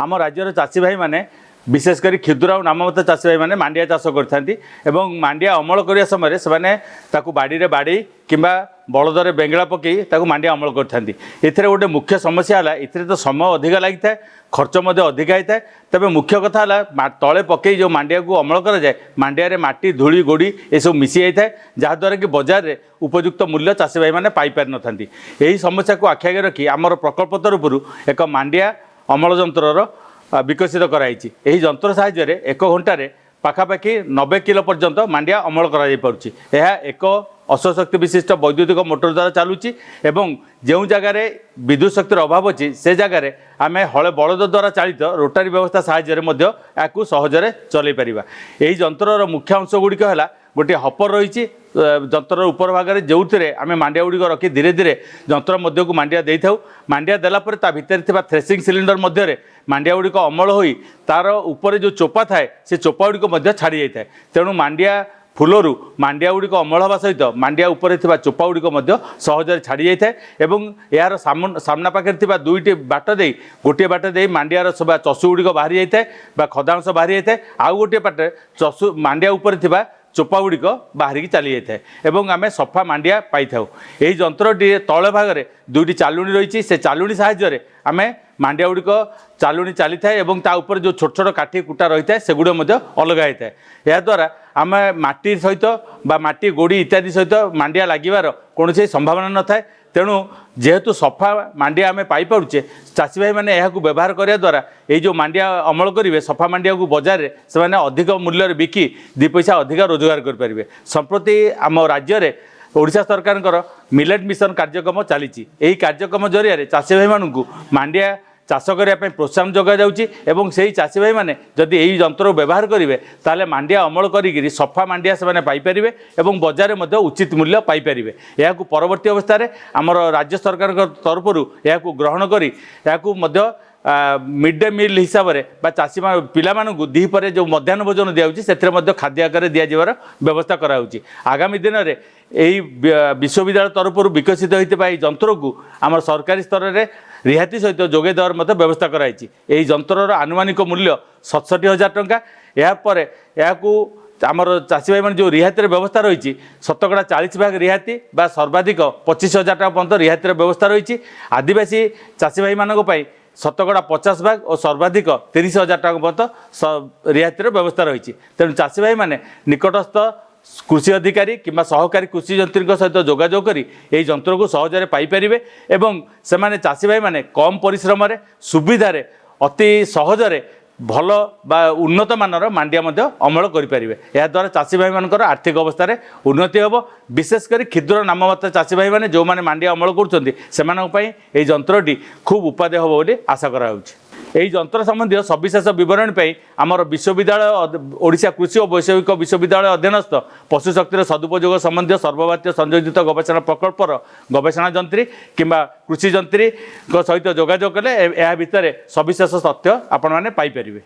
ଆମ ରାଜ୍ୟର ଚାଷୀ ଭାଇମାନେ, ବିଶେଷ କରି କ୍ଷୁଦ୍ର ଆଉ ନାମମାତ୍ର ଚାଷୀ ଭାଇମାନେ ମାଣ୍ଡିଆ ଚାଷ କରିଥାନ୍ତି ଏବଂ ମାଣ୍ଡିଆ ଅମଳ କରିବା ସମୟରେ ସେମାନେ ତାକୁ ବାଡ଼ିରେ ବାଡ଼େଇ କିମ୍ବା ବଳଦରେ ବେଙ୍ଗଳା ପକାଇ ତାକୁ ମାଣ୍ଡିଆ ଅମଳ କରିଥାନ୍ତି। ଏଥିରେ ଗୋଟେ ମୁଖ୍ୟ ସମସ୍ୟା ହେଲା, ଏଥିରେ ତ ସମୟ ଅଧିକା ଲାଗିଥାଏ, ଖର୍ଚ୍ଚ ମଧ୍ୟ ଅଧିକା ହେଇଥାଏ। ତେବେ ମୁଖ୍ୟ କଥା ହେଲା, ତଳେ ପକାଇ ଯେଉଁ ମାଣ୍ଡିଆକୁ ଅମଳ କରାଯାଏ, ମାଣ୍ଡିଆରେ ମାଟି, ଧୂଳି, ଗୋଡ଼ି ଏସବୁ ମିଶି ଯାଇଥାଏ, ଯାହାଦ୍ୱାରା କି ବଜାରରେ ଉପଯୁକ୍ତ ମୂଲ୍ୟ ଚାଷୀ ଭାଇମାନେ ପାଇପାରିନଥାନ୍ତି। ଏହି ସମସ୍ୟାକୁ ଆଖି ଆଗରେ ରଖି ଆମର ପ୍ରକଳ୍ପ ତରଫରୁ ଏକ ମାଣ୍ଡିଆ ଅମଳ ଯନ୍ତ୍ରର ବିକଶିତ କରାଯାଇଛି। ଏହି ଯନ୍ତ୍ର ସାହାଯ୍ୟରେ ଏକ ଘଣ୍ଟାରେ ପାଖାପାଖି 90 କିଲୋ ପର୍ଯ୍ୟନ୍ତ ମାଣ୍ଡିଆ ଅମଳ କରାଯାଇପାରୁଛି। ଏହା ଏକ ଅଶ୍ୱଶକ୍ତି ବିଶିଷ୍ଟ ବୈଦ୍ୟୁତିକ ମୋଟର ଦ୍ୱାରା ଚାଲୁଛି ଏବଂ ଯେଉଁ ଜାଗାରେ ବିଦ୍ୟୁତ ଶକ୍ତିର ଅଭାବ ଅଛି, ସେ ଜାଗାରେ ଆମେ ହଳେ ବଳଦ ଦ୍ୱାରା ଚାଳିତ ରୋଟାରୀ ବ୍ୟବସ୍ଥା ସାହାଯ୍ୟରେ ମଧ୍ୟ ଏହାକୁ ସହଜରେ ଚଲାଇ ପାରିବା। ଏହି ଯନ୍ତ୍ରର ମୁଖ୍ୟ ଅଂଶ ଗୁଡ଼ିକ ହେଲା, ଗୋଟିଏ ହପର ରହିଛି ଯନ୍ତ୍ରର ଉପର ଭାଗରେ, ଯେଉଁଥିରେ ଆମେ ମାଣ୍ଡିଆ ଗୁଡ଼ିକ ରଖି ଧୀରେ ଧୀରେ ଯନ୍ତ୍ର ମଧ୍ୟକୁ ମାଣ୍ଡିଆ ଦେଇଥାଉ। ମାଣ୍ଡିଆ ଦେଲା ପରେ ତା ଭିତରେ ଥିବା ଥ୍ରେସିଂ ସିଲିଣ୍ଡର ମଧ୍ୟରେ ମାଣ୍ଡିଆ ଗୁଡ଼ିକ ଅମଳ ହୋଇ ତାର ଉପରେ ଯେଉଁ ଚୋପା ଥାଏ, ସେ ଚୋପା ଗୁଡ଼ିକ ମଧ୍ୟ ଛାଡ଼ି ଯାଇଥାଏ। ତେଣୁ ମାଣ୍ଡିଆ ଫୁଲରୁ ମାଣ୍ଡିଆ ଗୁଡ଼ିକ ଅମଳ ହେବା ସହିତ ମାଣ୍ଡିଆ ଉପରେ ଥିବା ଚୋପା ଗୁଡ଼ିକ ମଧ୍ୟ ସହଜରେ ଛାଡ଼ି ଯାଇଥାଏ ଏବଂ ଏହାର ସାମ୍ନା ପାଖରେ ଥିବା ଦୁଇଟି ବାଟ ଦେଇ, ଗୋଟିଏ ବାଟ ଦେଇ ମାଣ୍ଡିଆର ସବୁ ଚଷୁ ଗୁଡ଼ିକ ବାହାରି ଯାଇଥାଏ ବା ଖଦାଂଶ ବାହାରି ଯାଇଥାଏ, ଆଉ ଗୋଟିଏ ବାଟରେ ଚଷୁ ମାଣ୍ଡିଆ ଉପରେ ଥିବା ଚୋପା ଗୁଡ଼ିକ ବାହାରିକି ଚାଲି ଯାଇଥାଏ ଏବଂ ଆମେ ସଫା ମାଣ୍ଡିଆ ପାଇଥାଉ। ଏହି ଯନ୍ତ୍ରଟି ତଳ ଭାଗରେ ଦୁଇଟି ଚାଲୁଣି ରହିଛି। ସେ ଚାଲୁଣି ସାହାଯ୍ୟରେ ଆମେ ମାଣ୍ଡିଆ ଗୁଡ଼ିକ ଚାଲୁଣି ଚାଲିଥାଏ ଏବଂ ତା ଉପରେ ଯେଉଁ ଛୋଟ ଛୋଟ କାଠି କୁଟା ରହିଥାଏ, ସେଗୁଡ଼ିକ ମଧ୍ୟ ଅଲଗା ହେଇଥାଏ। ଏହାଦ୍ୱାରା ଆମେ ମାଟି ସହିତ ବା ମାଟି, ଗୋଡ଼ି ଇତ୍ୟାଦି ସହିତ ମାଣ୍ଡିଆ ଲାଗିବାର କୌଣସି ସମ୍ଭାବନା ନଥାଏ। ତେଣୁ ଯେହେତୁ ସଫା ମାଣ୍ଡିଆ ଆମେ ପାଇପାରୁଛେ, ଚାଷୀ ଭାଇମାନେ ଏହାକୁ ବ୍ୟବହାର କରିବା ଦ୍ୱାରା ଏଇ ଯେଉଁ ମାଣ୍ଡିଆ ଅମଳ କରିବେ, ସଫା ମାଣ୍ଡିଆକୁ ବଜାରରେ ସେମାନେ ଅଧିକ ମୂଲ୍ୟରେ ବିକି ଦୁଇ ପଇସା ଅଧିକା ରୋଜଗାର କରିପାରିବେ। ସମ୍ପ୍ରତି ଆମ ରାଜ୍ୟରେ ଓଡ଼ିଶା ସରକାରଙ୍କର ମିଲେଟ୍ ମିଶନ କାର୍ଯ୍ୟକ୍ରମ ଚାଲିଛି। ଏହି କାର୍ଯ୍ୟକ୍ରମ ଜରିଆରେ ଚାଷୀ ଭାଇମାନଙ୍କୁ ମାଣ୍ଡିଆ ଚାଷ କରିବା ପାଇଁ ପ୍ରୋତ୍ସାହନ ଯୋଗାଯାଉଛି ଏବଂ ସେହି ଚାଷୀ ଭାଇମାନେ ଯଦି ଏହି ଯନ୍ତ୍ରକୁ ବ୍ୟବହାର କରିବେ, ତାହେଲେ ମାଣ୍ଡିଆ ଅମଳ କରିକିରି ସଫା ମାଣ୍ଡିଆ ସେମାନେ ପାଇପାରିବେ ଏବଂ ବଜାରରେ ମଧ୍ୟ ଉଚିତ ମୂଲ୍ୟ ପାଇପାରିବେ। ଏହାକୁ ପରବର୍ତ୍ତୀ ଅବସ୍ଥାରେ ଆମର ରାଜ୍ୟ ସରକାରଙ୍କ ତରଫରୁ ଏହାକୁ ଗ୍ରହଣ କରି ଏହାକୁ ମଧ୍ୟ ମିଡ୍ ଡେ ମିଲ୍ ହିସାବରେ ବା ଚାଷୀ ପିଲାମାନଙ୍କୁ ଦ୍ୱିପହରେ ଯେଉଁ ମଧ୍ୟାହ୍ନ ଭୋଜନ ଦିଆଯାଉଛି, ସେଥିରେ ମଧ୍ୟ ଖାଦ୍ୟ ଆକାରରେ ଦିଆଯିବାର ବ୍ୟବସ୍ଥା କରାଯାଉଛି। ଆଗାମୀ ଦିନରେ ଏହି ବିଶ୍ୱବିଦ୍ୟାଳୟ ତରଫରୁ ବିକଶିତ ହୋଇଥିବା ଏହି ଯନ୍ତ୍ରକୁ ଆମର ସରକାରୀ ସ୍ତରରେ ରିହାତି ସହିତ ଯୋଗାଇ ଦେବାର ମଧ୍ୟ ବ୍ୟବସ୍ଥା କରାଯାଇଛି। ଏହି ଯନ୍ତ୍ରର ଆନୁମାନିକ ମୂଲ୍ୟ 67,000 ଟଙ୍କା। ଏହାପରେ ଏହାକୁ ଆମର ଚାଷୀ ଭାଇମାନେ ଯେଉଁ ରିହାତିର ବ୍ୟବସ୍ଥା ରହିଛି, 40% ଭାଗ ରିହାତି ବା ସର୍ବାଧିକ 25,000 ଟଙ୍କା ପର୍ଯ୍ୟନ୍ତ ରିହାତିର ବ୍ୟବସ୍ଥା ରହିଛି। ଆଦିବାସୀ ଚାଷୀ ଭାଇମାନଙ୍କ ପାଇଁ 50% ଭାଗ ଓ ସର୍ବାଧିକ 30,000 ଟଙ୍କା ପର୍ଯ୍ୟନ୍ତ ରିହାତିର ବ୍ୟବସ୍ଥା ରହିଛି। ତେଣୁ ଚାଷୀ ଭାଇମାନେ ନିକଟସ୍ଥ କୃଷି ଅଧିକାରୀ କିମ୍ବା ସହକାରୀ କୃଷି ଯନ୍ତ୍ରୀଙ୍କ ସହିତ ଯୋଗାଯୋଗ କରି ଏହି ଯନ୍ତ୍ରକୁ ସହଜରେ ପାଇପାରିବେ ଏବଂ ସେମାନେ ଚାଷୀ ଭାଇମାନେ କମ୍ ପରିଶ୍ରମରେ, ସୁବିଧାରେ, ଅତି ସହଜରେ ଭଲ ବା ଉନ୍ନତ ମାନର ମାଣ୍ଡିଆ ମଧ୍ୟ ଅମଳ କରିପାରିବେ। ଏହାଦ୍ୱାରା ଚାଷୀ ଭାଇମାନଙ୍କର ଆର୍ଥିକ ଅବସ୍ଥାରେ ଉନ୍ନତି ହେବ। ବିଶେଷ କରି କ୍ଷୁଦ୍ର ନାମମାତ୍ର ଚାଷୀ ଭାଇମାନେ ଯେଉଁମାନେ ମାଣ୍ଡିଆ ଅମଳ କରୁଛନ୍ତି, ସେମାନଙ୍କ ପାଇଁ ଏହି ଯନ୍ତ୍ରଟି ଖୁବ୍ ଉପାଦେୟ ହେବ ବୋଲି ଆଶା କରାଯାଉଛି। ଏହି ଯନ୍ତ୍ର ସମ୍ବନ୍ଧୀୟ ସବିଶେଷ ବିବରଣୀ ପାଇଁ ଆମର ବିଶ୍ୱବିଦ୍ୟାଳୟ, ଓଡ଼ିଶା କୃଷି ଓ ବୈଷୟିକ ବିଶ୍ୱବିଦ୍ୟାଳୟ ଅଧୀନସ୍ଥ ପଶୁ ଶକ୍ତିର ସଦୁପଯୋଗ ସମ୍ବନ୍ଧୀୟ ସର୍ବଭାରତୀୟ ସଂଯୋଜିତ ଗବେଷଣା ପ୍ରକଳ୍ପର ଗବେଷଣା ଯନ୍ତ୍ରୀ କିମ୍ବା କୃଷି ଯନ୍ତ୍ରୀଙ୍କ ସହିତ ଯୋଗାଯୋଗ କଲେ ଏହା ଭିତରେ ସବିଶେଷ ତଥ୍ୟ ଆପଣମାନେ ପାଇପାରିବେ।